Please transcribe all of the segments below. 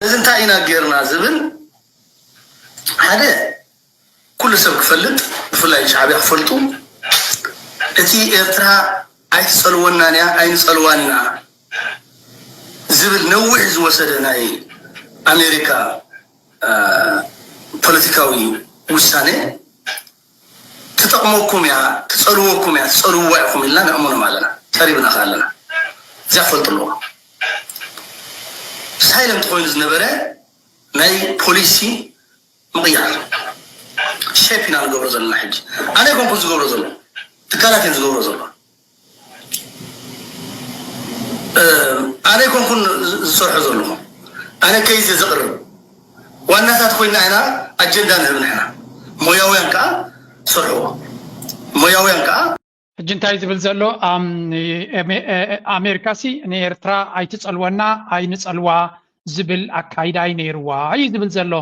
እዚ እንታይ ኢና ጌርና ዝብል ሓደ ኩሉ ሰብ ክፈልጥ፣ ብፍላይ ሻዕብያ ክፈልጡ፣ እቲ ኤርትራ ኣይትጸልወናን እያ ኣይንጸልዋን ኢና ዝብል ነዊሕ ዝወሰደ ናይ ኣሜሪካ ፖለቲካዊ ውሳነ ትጠቕመኩም እያ፣ ትጸልወኩም እያ፣ ትጸልውዋ ኢኹም ኢልና ነእምኖም ኣለና፣ ቀሪብና ከ ኣለና። እዚኣ ክፈልጡ ኣለዎ። ሳይለንት ኮይኑ ዝነበረ ናይ ፖሊሲ ምቕያር ሼፕ ኢና ንገብሮ ዘለና። ሕጂ ኣነ ኣይኮንኩን ዝገብሮ ዘሎ፣ ትካላት እየን ዝገብሮ ዘሎ። ኣነ ኣይኮንኩን ዝሰርሖ ዘለኹ፣ ኣነ ከይዘ ዘቕርብ ዋናታት ኮይና ኢና ኣጀንዳ ንህብ ንሕና። ሞያውያን ከዓ ሰርሕዎ። ሞያውያን ከዓ ሕጂ እንታይ ዝብል ዘሎ? ኣሜሪካ ሲ ንኤርትራ ኣይትጸልወና ኣይንጸልዋ ዝብል ኣካይዳ እዩ ነይርዋ እዩ ዝብል ዘሎ።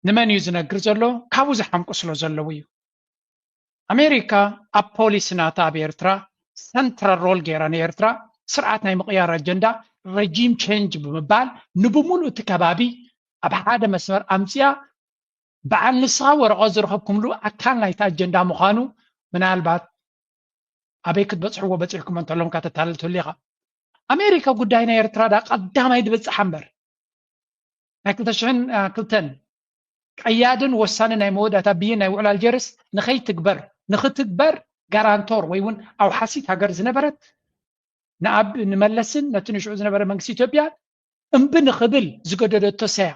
ንመን እዩ ዝነግር ዘሎ? ካብኡ ዝሓምቁ ስለ ዘለዉ እዩ። ኣሜሪካ ኣብ ፖሊሲ ናታ ኣብ ኤርትራ ሰንትራል ሮል ገይራ ንኤርትራ ስርዓት ናይ ምቕያር ኣጀንዳ ረጂም ቸንጅ ብምባል ንብሙሉእ እቲ ከባቢ ኣብ ሓደ መስመር ኣምፅያ በዓል ንስኻ ወረቐት ዝረኸብኩምሉ ኣካል ናይቲ ኣጀንዳ ምዃኑ ምናልባት ኣበይ ክትበፅሕዎ በፂሕኩም እንተሎም ከተታልል ትህሉ ኢኻ። ኣሜሪካ ጉዳይ ናይ ኤርትራ ዳ ቀዳማይ ድበፅሓ እምበር ናይ ክልተ ሽሕን ክልተን ቀያድን ወሳንን ናይ መወዳእታ ብይን ናይ ውዕል ኣልጀርስ ንኸይትግበር ንኽትግበር ጋራንቶር ወይ እውን ኣውሓሲት ሃገር ዝነበረት ንኣብ ንመለስን ነቲ ንሽዑ ዝነበረ መንግስቲ ኢትዮጵያ እምቢ ንኽብል ዝገደደቶ ሰያ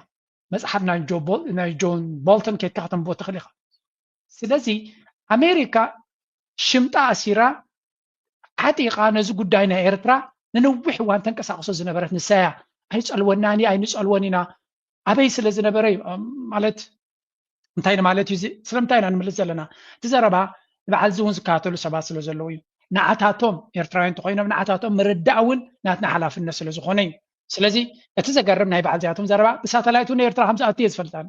መፅሓፍ ናይ ጆን ቦልተን ኬድካ ከተንብቦ ትኽእል ኢኻ። ስለዚ ኣሜሪካ ሽምጣ ኣሲራ ዓጢቓ ነዚ ጉዳይ ናይ ኤርትራ ንነዊሕ እዋን ተንቀሳቕሶ ዝነበረት ንሳያ ኣይጸልወናን እዩ ኣይንጸልወን ኢና ኣበይ ስለ ዝነበረ እዩ ማለት እንታይ ንማለት እዩ ስለምንታይ ኢና ንምልስ ዘለና እቲ ዘረባ ንበዓል እዚ እውን ዝከታተሉ ሰባት ስለ ዘለዉ እዩ ንዓታቶም ኤርትራውያን እንተኮይኖም ንዓታቶም ምርዳእ እውን ናትና ሓላፍነት ስለ ዝኾነ እዩ ስለዚ እቲ ዘገርም ናይ በዓል እዚኣቶም ዘረባ ብሳተላይት እውን ኤርትራ ከም ዝኣቱ እየ ዝፈልጣን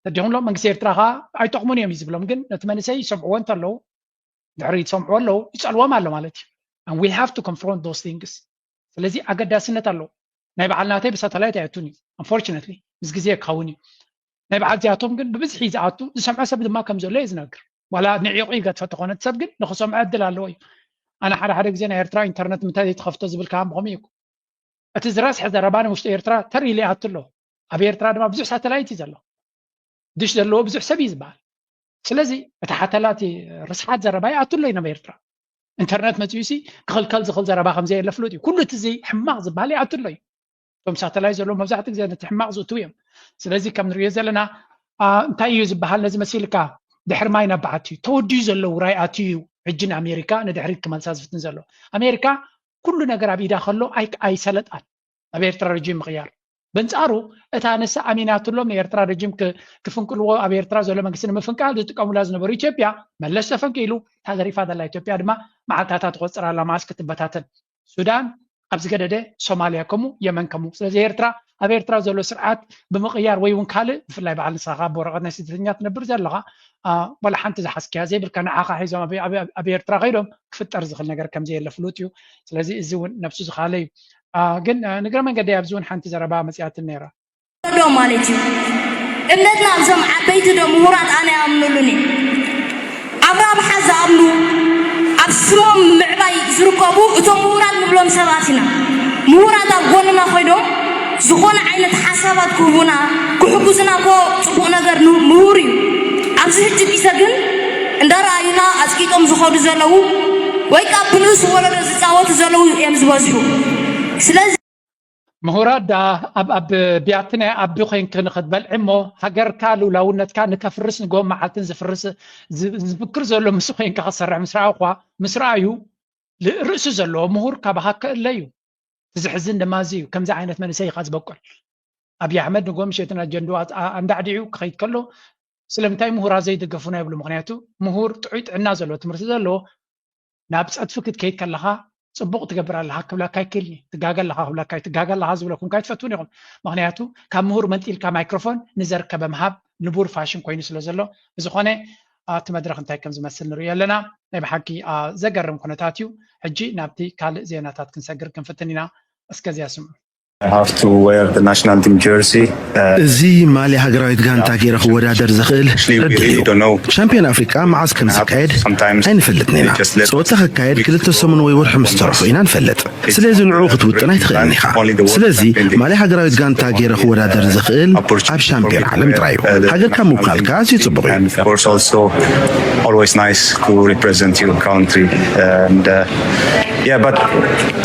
ተዲኹምሎም መንግስቲ ኤርትራ ከዓ ኣይጠቕሙን እዮም እዩ ዝብሎም ግን ነቲ መንእሰይ ይሰምዕዎ እንተለዉ ድሕሪ ይሰምዕዎ ኣለዉ ይፀልዎም ኣሎ ማለት እዩ and we have to confront those things ስለዚ ኣገዳስነት ኣለዎ ናይ በዓል ናተይ ብሳተላይት ኣይኣቱን እዩ unfortunately ምስ ግዜ ክኸውን እዩ ናይ በዓል እዚኣቶም ግን ብብዝሒ ዝኣቱ ዝሰምዖ ሰብ ድማ ከም ዘሎ እየ ዝነግር ዋላ ንዒቑ ይገድፈ ተኾነ ሰብ ግን ንክሰምዖ ዕድል ኣለዎ እዩ ኣነ ሓደ ሓደ ግዜ ናይ ኤርትራ ኢንተርነት ምንታይ ዘይትኸፍቶ ዝብል ከዓ ምኾም እዩ እቲ ዝረስሐ ዘረባ ንውሽጢ ኤርትራ ተር ኢሉ ይኣቱ ኣሎ ኣብ ኤርትራ ድማ ብዙሕ ሳተላይት እዩ ዘሎ ድሽ ዘለዎ ብዙሕ ሰብ እዩ ዝበሃል ስለዚ እቲ ሓተላ እቲ ርስሓት ዘረባ ይኣቱ ኣሎ እዩ ናብ ኤርትራ ኢንተርነት መፅኡ ሲ ክኽልከል ዝኽእል ዘረባ ከም ዘየለ ፍሉጥ እዩ ኩሉ እቲ ሕማቕ ዝበሃል ይኣቱ ኣሎ እዩ እቶም ሳተላይት ዘለዉ መብዛሕትኡ ግዜ ነቲ ሕማቕ ዝእትው እዮም ስለዚ ከም ንሪኦ ዘለና እንታይ እዩ ዝበሃል ነዚ መሲልካ ድሕሪ ማይ ናብ በዓቲ እዩ ተወዲኡ ዘሎ ውራይ ኣትዩ እዩ ሕጂ ንኣሜሪካ ንድሕሪት ክመልሳ ዝፍትን ዘሎ ኣሜሪካ ኩሉ ነገር ኣብ ኢዳ ከሎ ኣይሰለጣን ኣብ ኤርትራ ረጂም ምቕያር በንጻሩ እታ ንሳ ኣሚናትሎም ንኤርትራ ረጂም ክፍንቅልዎ ኣብ ኤርትራ ዘሎ መንግስቲ ንምፍንቃል ዝጥቀሙላ ዝነበሩ ኢትዮጵያ መለስ ተፈንቂሉ እታ ዘሪፋ ዘላ ኢትዮጵያ ድማ መዓልታታ ትቆፅር ኣላ ማስ ክትበታተን ሱዳን ኣብ ዝገደደ ሶማልያ ከምኡ የመን ከምኡ ስለዚ ኤርትራ ኣብ ኤርትራ ዘሎ ስርዓት ብምቕያር ወይ እውን ካልእ ብፍላይ በዓል ንስኻ ካብ ወረቐት ናይ ስደተኛ ትነብር ዘለኻ ዋላ ሓንቲ ዝሓዝክያ ዘይብልካ ንዓኻ ሒዞም ኣብ ኤርትራ ከይዶም ክፍጠር ዝኽእል ነገር ከም ዘየለ ፍሉጥ እዩ ስለዚ እዚ እውን ነብሱ ዝኻለ እዩ ግን ንግረ መንገዲ ኣብዚ እውን ሓንቲ ዘረባ መፅያትን ነይራ ዶ ማለት እዩ እምነትና እዞም ዓበይቲ ዶ ምሁራት ኣነ ኣምኑሉኒ ኣብ ራብሓ ዝኣምኑ ኣብ ስሞም ምዕባይ ዝርከቡ እቶም ምሁራት ንብሎም ሰባት ኢና ምሁራት ኣብ ጎንና ኮይዶም ዝኾነ ዓይነት ሓሳባት ክህቡና ክሕጉዝና ኮ ፅቡቕ ነገር ምሁር እዩ ኣብዚ ሕጂ ግዜ ግን እንዳረኣዩና ኣፅቂጦም ዝኸዱ ዘለዉ ወይ ካብ ብንእሱ ወለዶ ዝፃወቱ ዘለዉ እዮም ዝበዝሑ ስለዚ ምሁራት ደኣ ኣብ ኣብ ቢያቲ ናይ ኣቢ ኮይንኪ ንኽትበልዒ እሞ ሃገርካ ልኡላውነትካ ንከፍርስ ንግሆን መዓልትን ዝፍርስ ዝፍክር ዘሎ ምስ ኮይንካ ክሰርሕ ምስ ረኣኹዋ ምስ ረኣዩ ርእሲ ዘለዎ ምሁር ካባኻ ክእለ እዩ። እቲ ዝሕዝን ድማ እዚ እዩ። ከምዚ ዓይነት መንእሰይ ኢኻ ዝበቁል። ኣብይ ኣሕመድ ንግሆ ምሸትን ኣጀንድኡ ኣንዳዕዲዑ ክኸይድ ከሎ ስለምንታይ ምሁራት ዘይድገፉና ይብሉ። ምኽንያቱ ምሁር ጥዑይ ጥዕና ዘለዎ ትምህርቲ ዘለዎ ናብ ፀድፊ ክትከይድ ከለኻ ፅቡቕ ትገብር ኣለኻ ክብለካ ኣይክእልን እዩ። ትጋገ ኣለኻ ክብለካ እዩ። ትጋገ ኣለኻ ዝብለኩም ከ ኣይትፈትዉን ኢኹም። ምኽንያቱ ካብ ምሁር መንጢልካ ማይክሮፎን ንዘርከበ ምሃብ ንቡር ፋሽን ኮይኑ ስለ ዘሎ። ብዝኾነ ኣብቲ መድረኽ እንታይ ከም ዝመስል ንርእዮ ኣለና። ናይ ብሓቂ ዘገርም ኩነታት እዩ። ሕጂ ናብቲ ካልእ ዜናታት ክንሰግር ክንፍትን ኢና። እስከዚኣ ስምዑ። I have to wear the national team jersey. Uh, እዚ ማልያ ሃገራዊት ጋንታ ገይረ ክወዳደር ዝኽእል ዕድል እዩ። ሻምፒዮን ኣፍሪቃ መዓስ ከም ዝካየድ ኣይንፈልጥን ኢና። ፀወታ ክካየድ ክልተ ሰሙን ወይ ወርሒ ምስ ተረፎ ኢና ንፈልጥ። ስለዚ ንዕኡ ክትውጥን ኣይትኽእልን ኢኻ። ስለዚ ማልያ ሃገራዊት ጋንታ ገይረ ክወዳደር ዝኽእል ኣብ ሻምፒዮን ዓለም ጥራይ እዩ። ሃገርካ ምውካልካ ኣዝዩ ጽቡቕ እዩ። And of course, also always nice to represent your country. And uh, yeah, but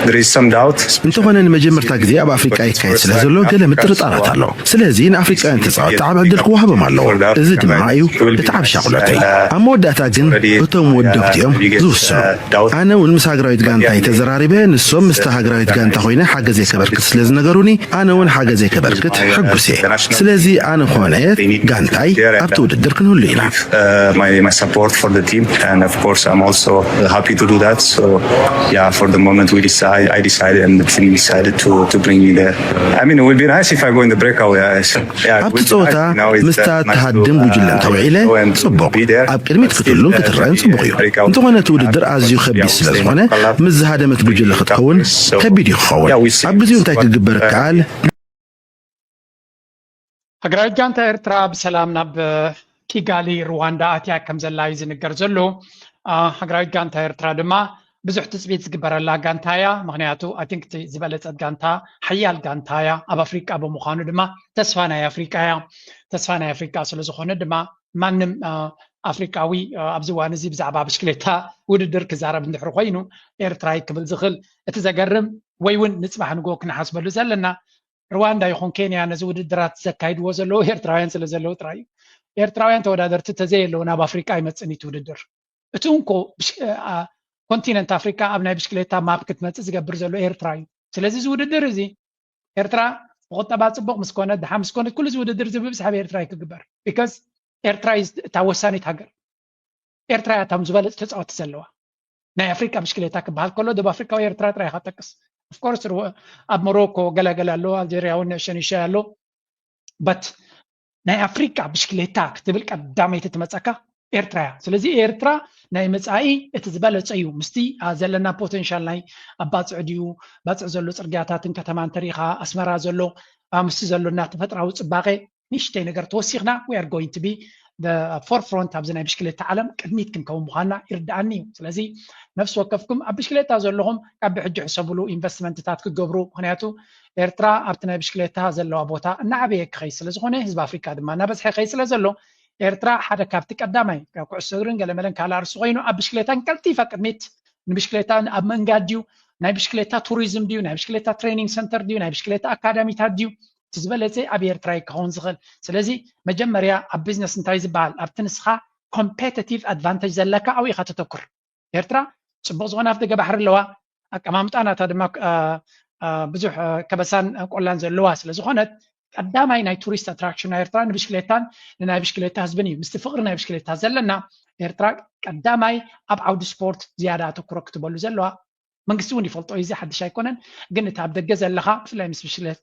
there is some doubt. እንተኾነ ንመጀመርታ ግዜ ኣብ ኣፍሪቃ ይካየድ ስለ ዘሎ ገለ ምጥርጣራት ኣሎ። ስለዚ ንኣፍሪቃውያን ተጻወትቲ ዓቢ ዕድል ክወሃቦም ኣለዎ። እዚ ድማ እዩ እቲ ዓቢ ሻቕሎተይ። ኣብ መወዳእታ ግን እቶም ወደብቲ እዮም ዝውስኑ። ኣነ እውን ምስ ሃገራዊት ጋንታይ ተዘራሪበ፣ ንሶም ምስታ ሃገራዊት ጋንታ ኮይነ ሓገዘይ ከበርክት ስለ ዝነገሩኒ፣ ኣነ እውን ሓገዘይ ከበርክት ሕጉስ እየ። ስለዚ ኣነ ኾነ ጋንታይ ኣብቲ ውድድር ክንህሉ ኢና። Uh, my, my support for the team, and of course, I'm also happy to do that. So, yeah, for the moment, we decide, I decided, and the team decided to, to bring me there. I mean, it would be nice if I go in the breakaway. I, yeah, it ኣብቲ would be ጸወታ nice. You know, it's, ምስታ uh, nice to, ትሃድም ጉጅለ uh, እንተውዒለ go and ጽቡቕ እዩ። be there. ኣብ ቅድሚት ክትህሉ ክትረአን ጽቡቕ እዩ። እንተኾነ እቲ ውድድር ኣዝዩ ከቢድ ስለ ዝኾነ ምስ ዝሃደመት ጉጅለ ክትኸውን ከቢድ እዩ ክኸውን። ኣብ ግዜኡ እንታይ ክግበር ይከኣል? ሃገራዊት ጋንታ ኤርትራ ብሰላም ናብ ኪጋሊ ሩዋንዳ ኣትያ ከም ዘላ እዩ ዝንገር ዘሎ። ሃገራዊት ጋንታ ኤርትራ ድማ ብዙሕ ትፅቢት ዝግበረላ ጋንታ እያ። ምክንያቱ ኣይ ቲንክ ዝበለፀት ጋንታ፣ ሓያል ጋንታ እያ። ኣብ ኣፍሪቃ ብምዃኑ ድማ ተስፋ ናይ ኣፍሪቃ እያ። ተስፋ ናይ ኣፍሪቃ ስለዝኾነ ድማ ማንም ኣፍሪቃዊ ኣብዚ እዋን እዚ ብዛዕባ ብሽክሌታ ውድድር ክዛረብ እንድሕር ኮይኑ ኤርትራይ ክብል ዝኽእል። እቲ ዘገርም ወይ እውን ንፅባሕ ንጎ ክንሓስበሉ ዘለና ሩዋንዳ ይኹን ኬንያ ነዚ ውድድራት ዘካይድዎ ዘለዉ ኤርትራውያን ስለ ዘለዉ ጥራይ እዩ። ኤርትራውያን ተወዳደርቲ ተዘየለዉ ናብ ኣፍሪቃ ኣይመፅን እዩ እቲ ውድድር። እቲ እንኮ ኮንቲነንት ኣፍሪቃ ኣብ ናይ ብሽክሌታ ማፕ ክትመፅእ ዝገብር ዘሎ ኤርትራ እዩ። ስለዚ እዚ ውድድር እዚ ኤርትራ ብቁጠባ ፅቡቅ ምስ ኮነት ድሓ ምስ ኮነት ኩሉ እዚ ውድድር እዚ ብብዝሓ ኣብ ኤርትራ እዩ ክግበር። ቢካዝ ኤርትራ እዩ እታ ወሳኒት ሃገር። ኤርትራ እያ እቶም ዝበለፁ ተፃወቲ ዘለዋ። ናይ ኣፍሪቃ ብሽክሌታ ክበሃል ከሎ ደቡብ ኣፍሪካ ወይ ኤርትራ ጥራይ ኢኻ ትጠቅስ። ኦፍኮርስ ኣብ ሞሮኮ ገላገላ ኣሎ፣ ኣልጀርያ እውን ሸኒሻ ኣሎ። በት ናይ ኣፍሪቃ ብሽክሌታ ክትብል ቀዳመይቲ ትመፀካ ኤርትራ እያ። ስለዚ ኤርትራ ናይ መፃኢ እቲ ዝበለፀ እዩ። ምስቲ ዘለና ፖቴንሻል ናይ ኣብ ባፅዕ ድዩ፣ ባፅዕ ዘሎ ፅርግያታትን ከተማን ተሪኻ ኣስመራ ዘሎ ምስቲ ዘሎና ተፈጥራዊ ፅባቐ ንእሽተይ ነገር ተወሲኽና we are going to be forefront ኣብዚ ናይ ብሽክሌታ ዓለም ቅድሚት ክንከውን ምዃንና ይርድኣኒ እዩ። ስለዚ ነፍሲ ወከፍኩም ኣብ ብሽክሌታ ዘለኹም ካብ ብሕጂ ሕሰብሉ ኢንቨስትመንትታት ክገብሩ። ምክንያቱ ኤርትራ ኣብቲ ናይ ብሽክሌታ ዘለዋ ቦታ እናዓበየ ክኸይ ስለ ዝኾነ ህዝቢ ኣፍሪካ ድማ እናበዝሐ ይኸይ ስለ ዘሎ ኤርትራ ሓደ ካብቲ ቀዳማይ ካብ ኩዕሶ እግርን ገለመለን ካልእ ኣርሲ ኮይኑ ኣብ ብሽክሌታን ቀልጢፋ ቅድሚት ንብሽክሌታ ኣብ መንጋድ ድዩ ናይ ብሽክሌታ ቱሪዝም ድዩ ናይ ብሽክሌታ ትሬኒንግ ሰንተር ድዩ ናይ ብሽክሌታ ኣካዳሚታት ድዩ እቲ ዝበለፀ ኣብ ኤርትራ እዩ ክኸውን ዝኽእል። ስለዚ መጀመርያ ኣብ ቢዝነስ እንታይ ዝበሃል ኣብቲ ንስኻ ኮምፔቲቲቭ ኣድቫንቴጅ ዘለካ ኣብኡ ኢኻ ተተኩር። ኤርትራ ፅቡቕ ዝኾነ ኣፍደገ ባሕሪ ኣለዋ። ኣቀማምጣ ናታ ድማ ብዙሕ ከበሳን ቆላን ዘለዋ ስለ ዝኾነት ቀዳማይ ናይ ቱሪስት ኣትራክሽን ናይ ኤርትራ ንብሽክሌታን ንናይ ብሽክሌታ ህዝብን እዩ። ምስቲ ፍቕሪ ናይ ብሽክሌታ ዘለና ኤርትራ ቀዳማይ ኣብ ዓውዲ ስፖርት ዝያዳ ኣተኩሮ ክትበሉ ዘለዋ መንግስቲ እውን ይፈልጦ እዚ ሓድሽ ኣይኮነን። ግን እቲ ኣብ ደገ ዘለኻ ብፍላይ ምስ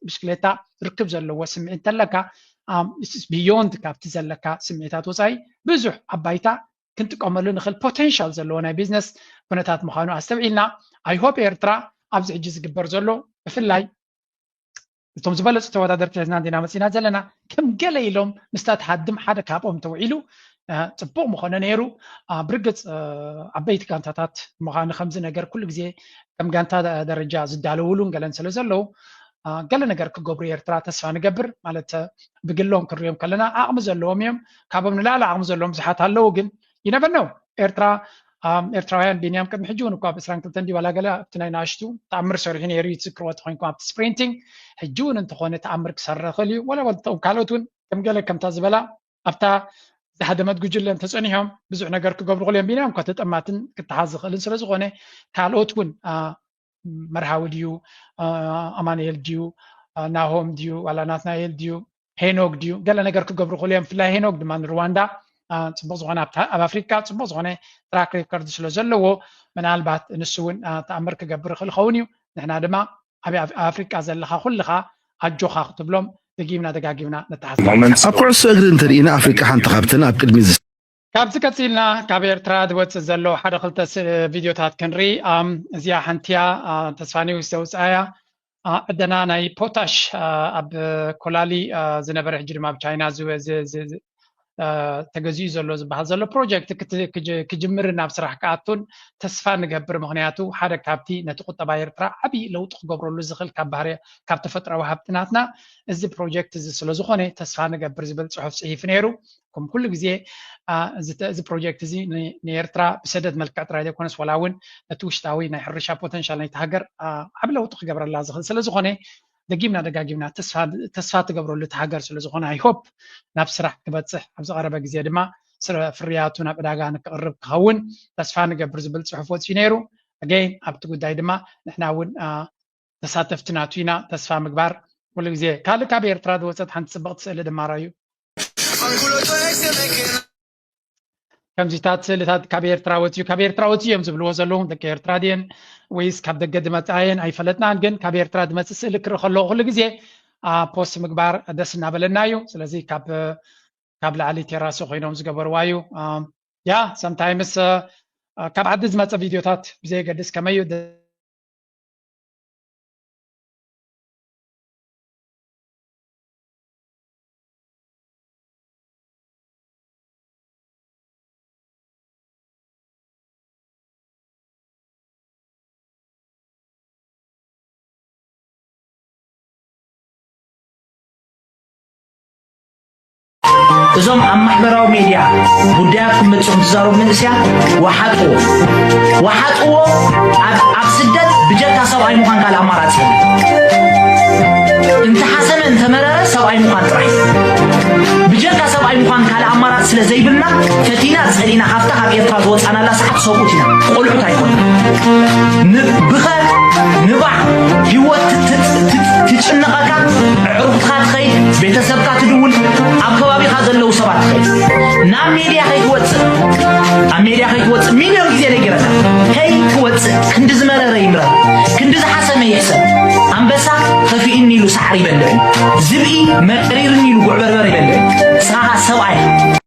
ብሽክሌታ ርክብ ዘለዎ ስምዒት እንተለካ ብዮንድ ካብቲ ዘለካ ስምዒታት ወፃኢ ብዙሕ ኣብ ባይታ ክንጥቀመሉ ንኽእል ፖቴንሻል ዘለዎ ናይ ቢዝነስ ኩነታት ምዃኑ ኣስተውዒልና። ኣይ ሆፕ ኤርትራ ኣብዚ ሕጂ ዝግበር ዘሎ ብፍላይ እቶም ዝበለፁ ተወዳደርቲ ሒዝና እንዲና መፂና ዘለና ከም ገለ ኢሎም ምስታ ትሃድም ሓደ ካብኦም ተውዒሉ ፅቡቕ ምኾነ ነይሩ። ብርግፅ ዓበይቲ ጋንታታት ምዃኑ ከምዚ ነገር ኩሉ ግዜ ከም ጋንታ ደረጃ ዝዳለውሉን ገለን ስለ ዘለዉ ገለ ነገር ክገብሩ ኤርትራ ተስፋ ንገብር። ማለት ብግሎም ክንሪኦም ከለና ዓቕሚ ዘለዎም እዮም። ካብኦም ንላዕሊ ዓቕሚ ዘለዎም ብዙሓት ኣለዉ። ግን ይነበነው ኤርትራ ኤርትራውያን ቢንያም ቅድሚ ሕጂ እውን እኳ ብ ዕስራን ክልተን ድዩ ዋላ ገለ ኣብቲ ናይ ናሽቱ ተኣምር ሰሪሑ ነይሩ እዩ ትዝክርዎ ተኮይንኩም ኣብቲ ስፕሪንቲንግ ሕጂ እውን እንተኾነ ተኣምር ክሰርሕ ይኽእል እዩ። ወላ ወልተኦም ካልኦት እውን ከም ገለ ከምታ ዝበላ ኣብታ ዝሃደመት ጉጅለ እንተፀኒሖም ብዙሕ ነገር ክገብሩ ክእል እዮም። ቢንያም እኳ ተጠማትን ክተሓዝ ዝኽእልን ስለ ዝኾነ ካልኦት እውን መርሃዊ ድዩ ኣማንኤል ድዩ ናሆም ድዩ ዋላ ናትናኤል ድዩ ሄኖግ ድዩ ገለ ነገር ክገብሩ ክእሉ እዮም። ብፍላይ ሄኖግ ድማ ንሩዋንዳ ፅቡቅ ዝኾነ ኣብ ኣፍሪካ ፅቡቅ ዝኾነ ትራክ ሬከርድ ስለ ዘለዎ ምናልባት ንሱ እውን ተኣምር ክገብር ይኽእል ይኸውን እዩ። ንሕና ድማ ኣብ ኣፍሪካ ዘለኻ ኩልኻ ኣጆኻ ክትብሎም ደጊምና ደጋጊምና ነተሓሳስብ። ኣብ ኩዕሶ እግሪ እንተርኢና ኣፍሪካ ሓንቲ ካብተን ኣብ ቅድሚ ካብዚ ቀፂልና ካብ ኤርትራ ዝወፅእ ዘሎ ሓደ ክልተ ቪድዮታት ክንርኢ። እዚኣ ሓንቲያ ተስፋ ኒውስ ዘውፅኣያ አ፣ ዕደና ናይ ፖታሽ፣ አ፣ ኣብ ኮላሊ፣ አ፣ ዝነበረ፣ ሕጂ ድማ ኣብ ቻይና ዝ-፣ ዝ-፣ ዝ-፣ ዝ-፣ አ፣ ተገዚኡ ዘሎ ዝበሃል ዘሎ ፕሮጀክት ክት-፣ ክጅ-፣ ክጅምርን ናብ ስራሕ ክኣቱን ተስፋ ንገብር። ምኽንያቱ ሓደ ካብቲ ነቲ ቁጠባ ኤርትራ ዓብዪ ለውጢ ክገብረሉ ዝኽእል ካብ ባህሪ፣ ካብ ተፈጥሮኣዊ ሃብትናትና እዚ ፕሮጀክት እዚ ስለ ዝኾነ ተስፋ ንገብር ዝብል ጽሑፍ ጽሒፉ ነይሩ። ከም ኩሉ ግዜ፣ አ፣ እዚ ተ-፣ እዚ ፕሮጀክት እዚ ን-፣ ንኤርትራ ብሰደድ መልክዕ ጥራይ ዘይኮነስ፣ ዋላ እውን ነቲ ውሽጣዊ ናይ ሕርሻ ፖተንሻል ናይቲ ሃገር፣ አ፣ ዓቢ ለውጢ ክገብረላ ዝኽእል ስለ ዝኾነ፣ ደጊምና ደጋጊምና ተስፋ፣ ተስፋ ትገብረሉ እቲ ሃገር ስለ ዝኾነ፣ I hope ናብ ስራሕ ክበጽሕ፣ ኣብ ዝቐረበ ግዜ ድማ ስረ-፣ ፍርያቱ ናብ ዕዳጋ ንክቕርብ ክኸውን ተስፋ ንገብር ዝብል ጽሑፍ ወጺኡ ነይሩ። ኣገይን ኣብቲ ጉዳይ ድማ ንሕና እውን፣ አ፣ ተሳተፍቲ ናቱ ኢና። ተስፋ ምግባር ኩሉ ግዜ። ካልእ ካብ ኤርትራ ዝወጸት ሓንቲ ጽብቕቲ ስእሊ ድማ ራዩ። ከምዚታት ስእልታት ካብ ኤርትራ ወጽዩ፣ ካብ ኤርትራ ወጽዩ እዮም ዝብልዎ ዘለዉ። ደቂ ኤርትራ ድየን ወይስ ካብ ደገ ዝመጻ እየን ኣይፈለጥናን፣ ግን ካብ ኤርትራ ዝመጽእ ስእሊ ክርኢ ከለኹ ኩሉ ግዜ፣ አ፣ ፖስት ምግባር ደስ እናበለና እዩ። ስለዚ ካብ፣ ካብ ላዕሊ ቴራሶ ኮይኖም ዝገበርዋ እዩ። አ፣ ያ፣ sometimes፣ አ፣ አ፣ ካብ ዓዲ ዝመጸ ቪድዮታት ብዘየገድስ ከመይ እዩ ደ-፣ እዞም ኣብ ማሕበራዊ ሜድያ ጉዳያት ክመጽኹም ትዛረቡ መንእሰያት ወሓጥዎ፣ ወሓጥዎ። ኣብ፣ ኣብ ስደት ብጀካ ሰብኣይ ምዃን ካልእ ኣማራጺ የለን። እንተሓሰመ እንተመረረ ሰብኣይ ምዃን ጥራሕ። ብጀካ ሰብኣይ ምዃን ካልእ ኣማራጺ ስለ ዘይብልና፣ ፈቲና ጸሊእና ካብታ ካብ ኤርትራ ዝወጻናላ ሰዓት ሰብኡት ኢና፣ ቆልዑት ኣይኮና። ን-፣ ብኸ ንባዕ ህይወት ት-፣ ት-፣ ት-፣ ትጭንቐካ፣ ኣዕሩኽትኻ ትኸይድ፣ ቤተሰብካ ትድውል፣ ኣብ ከባቢኻ ዘለዉ ሰባት ትኸይድ። ናብ ሜድያ ከይትወጽእ፣ ኣብ ሜድያ ከይትወጽእ ሚልዮን ግዜ ነጊረካ። ከይትወጽእ፣ ክንዲ ዝመረረ ይምረር፣ ክንዲ ዝሓሰመ ይሕሰም። ኣንበሳ ከፊኡኒ ኢሉ ሳዕሪ ይበልዕ እዩ። ዝብኢ መሪርኒ ኢሉ ጉዕ በርበር ይበልዕ እዩ። ንስኻ ሰብኣይ ኢኻ።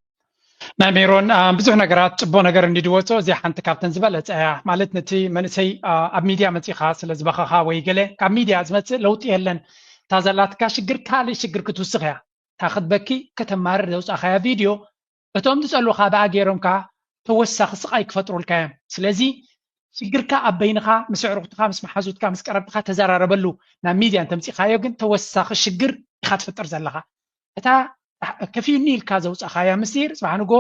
ናይ ሜሮን፣ አ፣ ብዙሕ ነገራት ጽቡቕ ነገር እንዲ ድወጾ፣ እዚኣ ሓንቲ ካብተን ዝበለጸ እያ። ማለት ነቲ መንእሰይ፣ አ፣ ኣብ ሚድያ መጺኻ ስለ ዝበኸኻ ወይ ገለ ካብ ሚድያ ዝመጽእ ለውጢ የለን። እታ ዘላትካ ሽግር ካልእ ሽግር ክትውስኽ እያ። እታ ክትበኪ ከተማርር ዘውጻእኻያ ቪድዮ እቶም ዝጸልኡኻ ብኣ ገይሮም ከኣ ተወሳኺ ስቓይ ክፈጥሩልካ እዮም። ስለዚ ሽግርካ ኣብ በይንኻ ምስ ኣዕሩኽትኻ፣ ምስ መሓዙትካ፣ ምስ ቀረብትኻ ተዘራረበሉ። ናብ ሚድያ እንተምጺእኻዮ ግን ተወሳኺ ሽግር ኢኻ ትፍጥር ዘለኻ። እታ ከፊኡኒ ኢልካ ዘውጻእኻያ ምስጢር፣ ጽባሕ ንግሆ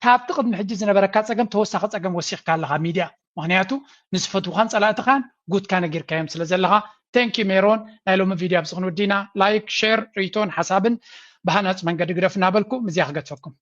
ካብቲ ቅድሚ ሕጂ ዝነበረካ ጸገም ተወሳኺ ጸገም ወሲኽካ ኣለኻ ሚድያ። ምኽንያቱ ንዝፈትዉኻን ጸላእትኻን ጉድካ ነጊርካዮም ስለ ዘለኻ። Thank you ሜሮን። ናይ ሎሚ ቪድዮ ኣብዚ ክንውዲ ኢና። ላይክ፣ ሼር፣ ርእይቶን ሓሳብን ብሃናጽ መንገዲ ግደፉ እናበልኩ ምስዚኣ ክገድፈኩም።